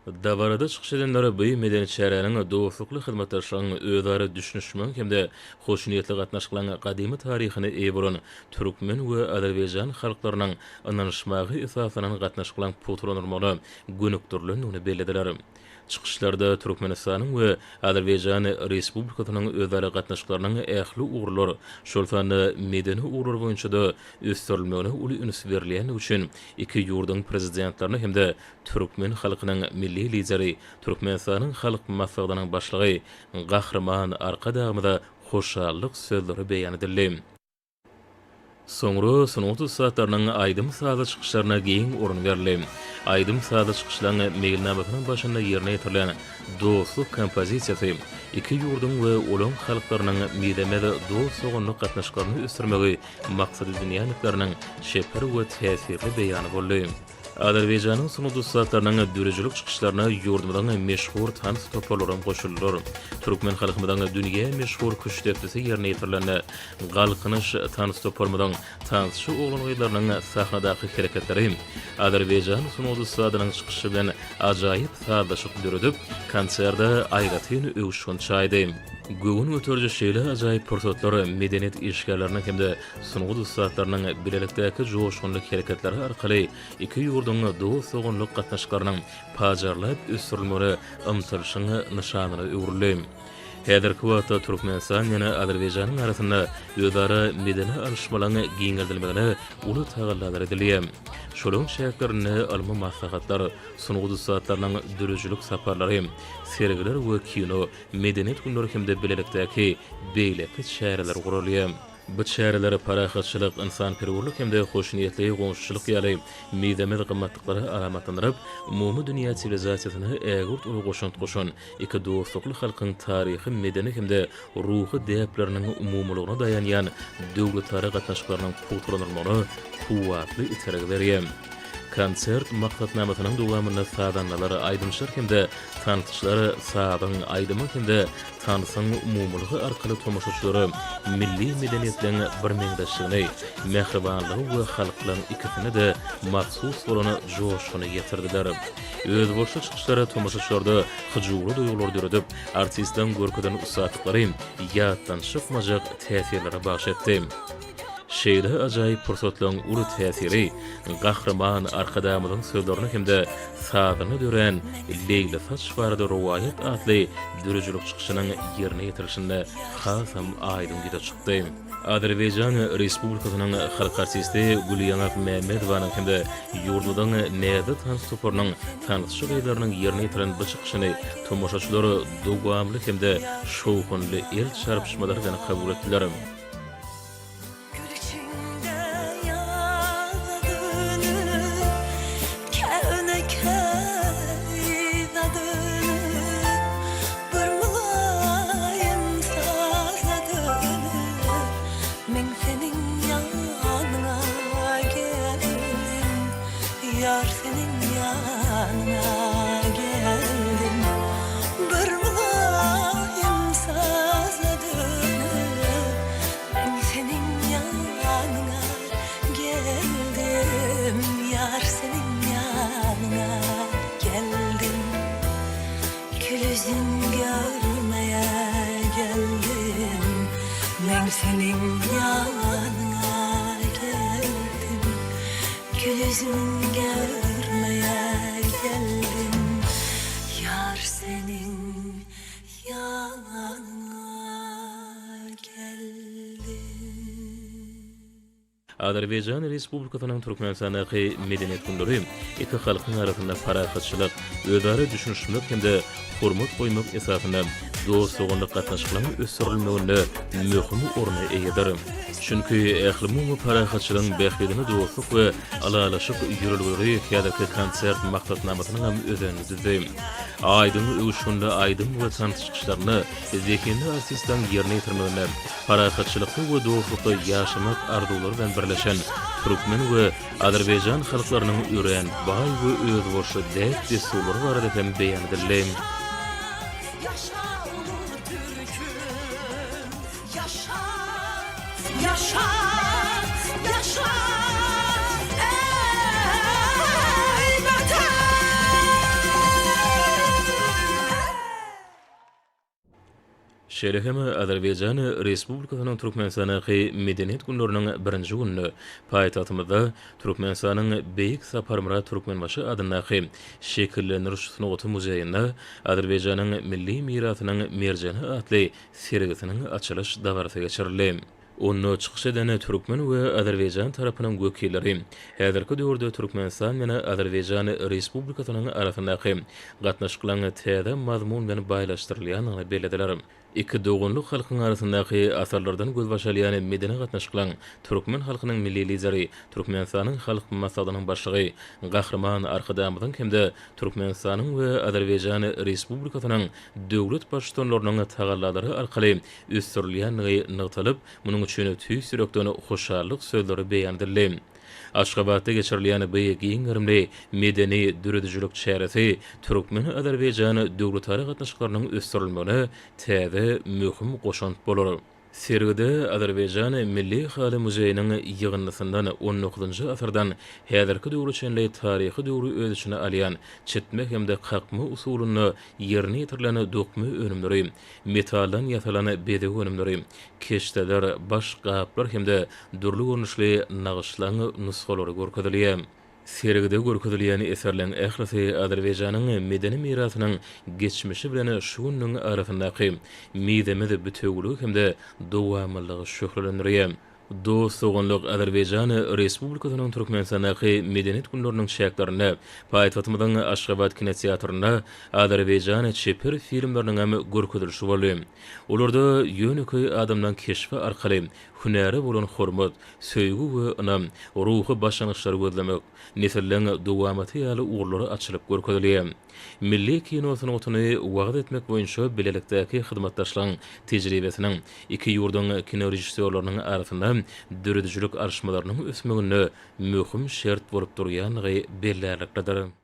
Dabarada çykyş edenler bu medeni çäräniň dostlukly hyzmatdaşlygyň, özara düşünişmegiň hem-de hoşniýetli gatnaşyklaryň gadymy taryhyna eýe bolan türkmen we azerbaýjan halklarynyň ynanyşmaga esaslanan gatnaşyklaryň pugtalandyrylmagyna gönükdirilendigini bellediler. Çykyşlarda Türkmenistanyň we Azerbaýjan Respublikasynyň özara gatnaşyklarynyň ähli ugurlar, şol sanda medeni ugurlar boýunça-da ösdürilmegine uly üns berilýändigi üçin iki ýurduň Prezidentlerine hem-de türkmen halkynyň Milli Lideri, Türkmenistanyň Halk Maslahatynyň Başlygy Gahryman Arkadagymyza hoşallyk sözleri beýan edildi. Soňra sungat ussatlarynyň aýdym-sazly çykyşlaryna giň orun berildi. Aýdym-sazly çykyşlaryň meýilnamasynyň başynda ýerine ýetirilen Dostluk kompozisiýasy iki ýurduň we olaň halklarynyň mizemez dost-doganlyk gatnaşyklaryny ösdürmegi maksat edinýändikleriniň çeper we täsirli beýany boldy. Azerbaýjanyň sungat ussatlarynyň döredijilik çykyşlaryna ýurdumyzyň meşhur tans toparlaram goşuldylar. Türkmen halkymyzyň dünýä meşhur küştdepdisi ýerine ýetirilende, Galkynyş tans toparymyzyň tansçy oglan-gyzlarynyň sahnadaky hereketleri azerbaýjan sungat ussadynyň çykyşy bilen ajaýyp sazlaşyk döredip, konserde aýratyn öwüşgin çaýdy. Göwün göteriji şeýle ajaýyp pursatlar medeniýet işgärleriniň hem-de Sungat ussatlarynyň bilelikdäki joşgunly hereketleri arkaly iki ýurduň dost-doganlyk gatnaşyklarynyň pajarlap ösdürilmegine ymtylyşyň nyşanyna öwrüldi. Häzirki wagtda Türkmenistan bilen Azerbaýjanyň arasynda özara medeni alyşmalaryň giňeldilmegine uly tagallalar edilýär. Şolaryň çäklerinde ylmy maslahatlar, sungat ussatlarynyň döredijilik saparlary, sergiler we kino, medeniýet günleri hem-de bilelikdäki beýleki çäreler guralýar. Bu çäreler parahatçylyk, ynsanperwerlik hem-de hoşniýetli goňşuçylyk ýaly mizemez gymmatlyklary alamatlandyryp, umumy dünýä siwilizasiýasyna ägirt uly goşant goşan iki dostlukly halkyň taryhy-medeni hem-de ruhy däpleriniň umumylygyna daýanýan döwletara gatnaşyklarynyň pugtalandyrylmagyna kuwwatly itergi berýär. Konsert maksatnamasynyň dowamynda sazandalar, aýdymçylar hem-de tansçylar sazyň, aýdymyň hem-de Tansyň umumylygy arkaly tomaşaçylara milli medeniýetleň birmeňzeşligini, mähribanlygy we halklaň ikisine-de mahsus bolan joşguny ýetirdiler. Özboluşly çykyşlar tomaşaçylarda hyjuwly duýgulary döredip, artistleň görkezen ussatlyklary ýatdan çykmajak täsirleri bagyş etdi. Şeýle ajaýyp pursatlaryň uly täsiri Gahryman Arkadagymyzyň sözlerine hem-de sazyna dörän Leýlisaç barada rowaýat atly döredijilik çykyşynyň ýerine ýetirilişinde hasam aýdyň ýüze çykdy. Azerbaýjan Respublikasynyň halk artisti Gülýaňak Mämmedowanyň hem-de ýurdumyzyň Näzli tans toparynyň tansçy gyzlarynyň ýerine ýetiren bu çykyşyny tomaşaçylar dowamly hem-de şowhunly el çarpyşmalar bilen kabul etdiler. Gül içinde ýaza dönüp, Käne käýza dönüp, Bir mylaýym saza dönüp, Men seniň ýanyňa geldim, Ýar seniň ýanyňa geldim. Bir mylaýym saza dönüp, Men seniň ýanyňa geldim, ýar seniň ýanyňa geldim. Gül ýüzüň görmäge geldim, Men seniň ýanyňa geldim. Gül ýüzüň görmäge geldim, ýar seniň Ýanyňa geldim. Azerbaýjan Respublikasynyň Türkmenistandaky Medeniýet günleri iki halkyň arasynda parahatçylyk, özara düşünişmek hem-de hormat goýmak esasynda dost-doganlyk gatnaşyklaryň ösdürilmeginde möhüm orna eýedir. Çünki ählumumy parahatçylygyň bähbidine dostluk we ylalaşyk ýörelgeleri häzirki konsert maksatnamasynyň hem özenini düzdi. Aýdyň öwüşginli aýdym we tans çykyşlarynda zehinli artistleriň ýerine ýetirmeginde parahatçylykda we dostlukda ýaşamak arzuwlary bilen birleşen türkmen we azerbaýjan halklarynyň örän baý we özboluşly däp-dessurlary barada hem beýan edildi. Ýaşa, ýaşa, ýaşa, eý, Watan! Şeýle hem Azerbaýjan Respublikasynyň Türkmenistandaky Medeniýet günleriniň birinji gününde paýtagtymyzda Türkmenistanyň Beýik Saparmyrat Türkmenbaşy adyndaky Şekillendiriş sungaty muzeýinde Azerbaýjanyň milli mirasynyň merjeni atly sergisiniň açylyş dabarasy geçirildi. Onda çykyş eden türkmen we azerbaýjan tarapynyň wekilleri häzirki döwürde Türkmenistan bilen Azerbaýjan Respublikasynyň arasyndaky gatnaşyklaryň täze mazmun bilen baýlaşdyrylýandygyny bellediler. Iki doganlyk halkyň arasyndaky asyrlardan gözbaş alýan medeni gatnaşyklaryň türkmen halkynyň Milli Lideri, Türkmenistanyň Halk Maslahatynyň Başlygy Gahryman Arkadagymyzyň hem-de Türkmenistanyň we Azerbaýjan Respublikasynyň döwlet Baştutanlarynyň tagallalary arkaly ösdürilýändigi nygtalyp, munuň üçin tüýs ýürekden hoşallyk sözleri beýan edildi. Aşgabatda geçirilýän bu giň gerimli medeni-döredijilik çäresi türkmen-azerbaýjan döwletara gatnaşyklarynyň ösdürilmegine täze möhüm goşant bolar. Sergide Azerbaýjan Milli haly muzeýiniň ýygyndysyndan on dokuzynjy asyrdan häzirki döwre çenli taryhy döwri öz içine alýan çitme hem-de kakma usulynda ýerine ýetirilen dokma önümleri, metaldan ýasalan bezeg önümleri, keşdeler, baş gaplar hem-de dürli görnüşli nagyşlaň nusgalary görkezilýär. Sergide görkezilýän eserleň ählisi Azerbaýjanyň medeni mirasynyň geçmişi bilen şu gününiň arasyndaky mizemez bitewüligi hem-de dowamlylygy şöhlelendirýär. Dost-doganlyk Azerbaýjan Respublikasynyň Türkmenistandaky Medeniýet günleriniň çäklerinde paýtagtymyzyň Aşgabat kinoteatrynda azerbaýjan çeper filmleriniň hem görkezilişi boldy. Olarda ýönekeý adamlaryň keşbi arkaly hünäre bolan hormat, söýgi we ynam, ruhy başlangyçlary gözlemek, nesilleň dowamaty ýaly ugurlary açylyp görkezilýär. Milli kino sungatyny wagyz etmek boýunça bilelikdäki hyzmatdaşlygyň tejribesiniň iki ýurduň kinorežissýorlarynyň arasynda döredijilik alyşmalarynyň ösmeginde möhüm şert bolup durýandygy bellärliklidir.